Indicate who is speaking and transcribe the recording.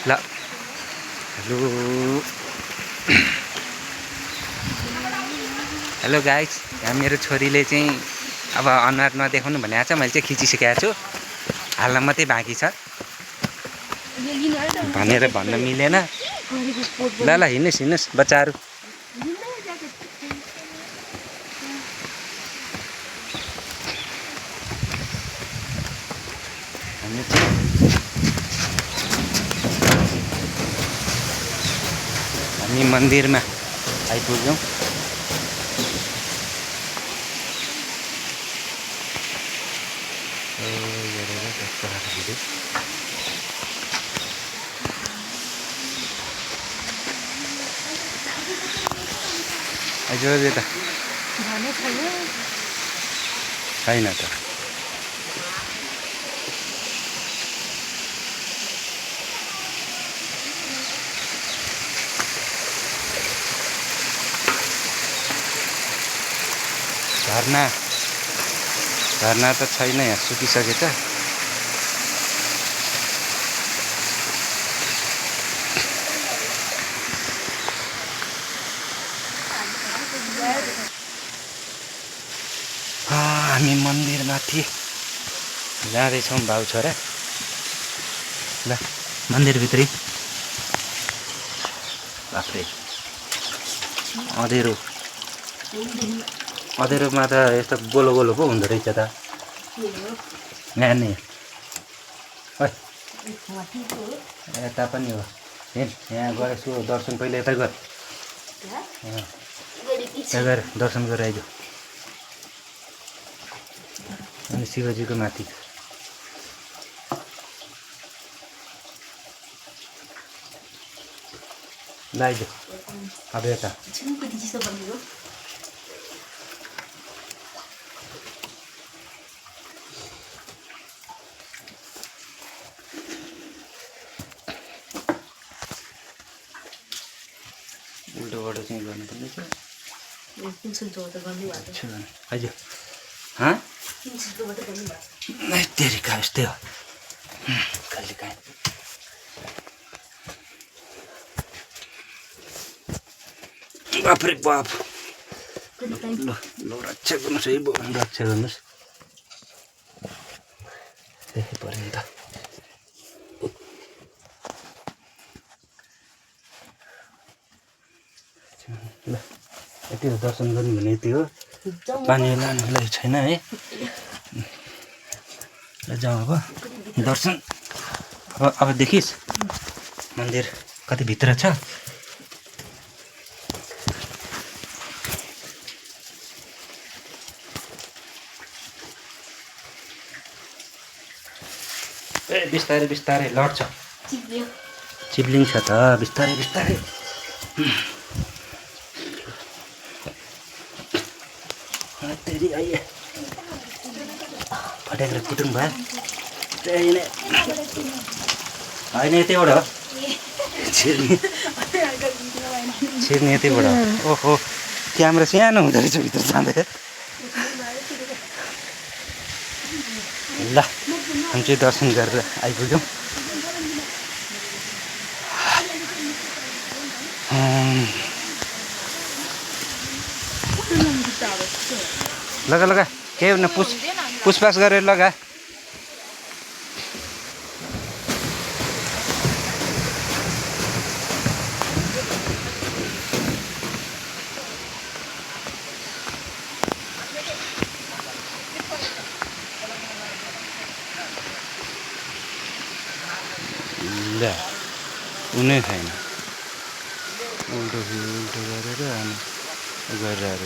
Speaker 1: ल hello hello guys, यहाँ मेरो छोरीले चाहिँ अब अनुहार नदेखाउनु भनेको छ। मैले चाहिँ खिचिसकेको छु, हाल्न मात्रै बाँकी छ भनेर भन्न मिलेन। ल ल हिँड्नुहोस् हिँड्नुहोस् बच्चाहरू। हामी मन्दिरमा आइपुग्यौँ। आइज त छैन त। झरना त छैन, यहाँ सुकिसकेछ। हामी मन्दिरमाथि जाँदैछौँ बाउ छोरा। ल मन्दिरभित्री बाफ्रे अँधेरोमा त यस्तो गोलो गोलो पो हुँदो रहेछ त। यहाँ नि यता पनि हो। यहाँ गएर यसो दर्शन पहिले यता गर, यता गएर दर्शन गरेर आइज। अनि शिवजीको माथि ल आइज। अब यता उल्टोबाट चाहिँ गर्नुपर्ने छ। आइज तेरिका यस्तै हो कहिले काहीँ। बाफ्रे बाफ। ल रक्षा गर्नुहोस् है, रक्षा गर्नुहोस्। देखि पऱ्यो नि त। ल यति हो दर्शन गर्नु भने यति हो। पानी लानुलाई छैन है। ल जाउँ अब दर्शन। अब देखिस् मन्दिर कति भित्र छ। ए बिस्तारै बिस्तारै लड्छ, चिप्लिङ छ त। बिस्तारै बिस्तारै तेरी आइए फटेर कुटुङ भयो। होइन यतैबाट हो छिर्ने यतैबाट हो। ओहो क्यामेरा सानो हुँदो रहेछ भित्र जाँदै। ल हामी चाहिँ दर्शन गरेर आइपुग्यौँ। लगा लगा केही हुन्न, पुसपास गरेर लगा। ल उनै छैन, उल्टो उल्टो गरेर अनि गरेर आएर